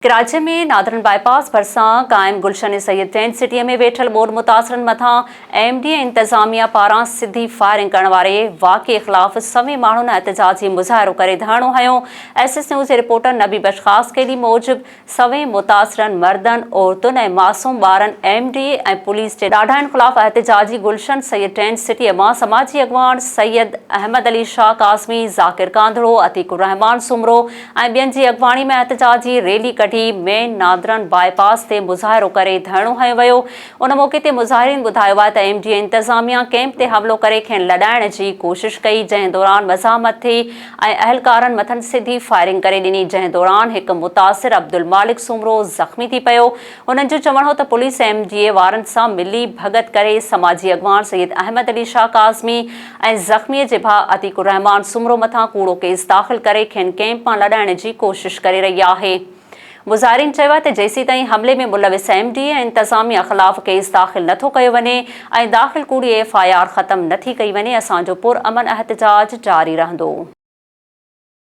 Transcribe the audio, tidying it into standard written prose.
Karachi ۾ Northern باء پاس ڀرسان قائم گلشن Syed tent city ۾ ويٺل ٻوڏ متاثرن مٿان ايم ڊي اي انتظاميا پاران سڌي فائرنگ ڪرڻ واري واقعي خلاف سوين ماڻهن احتجاجي مظاهرو ڪري ڌرڻو هنيو. ايس ايس نيوز جي رپورٽر نبي بخش خاصخيلي موجب سوين متاثرن مردن، عورتن ۽ معصوم ٻارن ايم ڊي اي ۽ پوليس جي ڏاڍاين خلاف احتجاجي گلشن سيد ٽينٽ سٽيء مان سماجي اڳواڻ سيد احمد علي شاهه ڪاظمي، ذاڪر ڪانڌڙو، عتيق الرحمان سومرو ۽ ٻين جي اڳواڻي ۾ احتجاجي ريلي ڪڍي مين نادرن باء پاس تي مظاهرو ڪري ڌرڻو هنيو ويو. ان موقعي تي مظاهرين ٻڌايو آهي ته ايم ڊي اي انتظاميا ڪئمپ تي حملو ڪري کين لڏائڻ جي ڪوشش ڪئي جنهن دوران مزاحمت ٿي ۽ اهلڪارن مٿن سڌي فائرنگ ڪري ڏني جنهن دوران هڪ متاثر عبدالمالڪ سومرو زخمي ٿي پيو. هنن جو چوڻ هو ته پوليس ايم ڊي اي وارن سان ملي ڀڳت ڪري سماجي اڳواڻ سيد احمد علي شاهه ڪاظمي ۽ زخمي جي ڀاء عتيق الرحمان سومرو مٿان ڪوڙو ڪيس داخل ڪري کين ڪئمپ مان لڏائڻ جي ڪوشش ڪري رهي آهي. مظاهرين چيو آهي ته جيسيتائين حملي ۾ ملوث ايم ڊي اي ۽ انتظاميا خلاف ڪيس داخل نٿو ڪيو وڃي ۽ داخل ڪوڙي ايف I R ختم نٿي ڪئي وڃي اسان جو پرامن احتجاج جاري رهندو.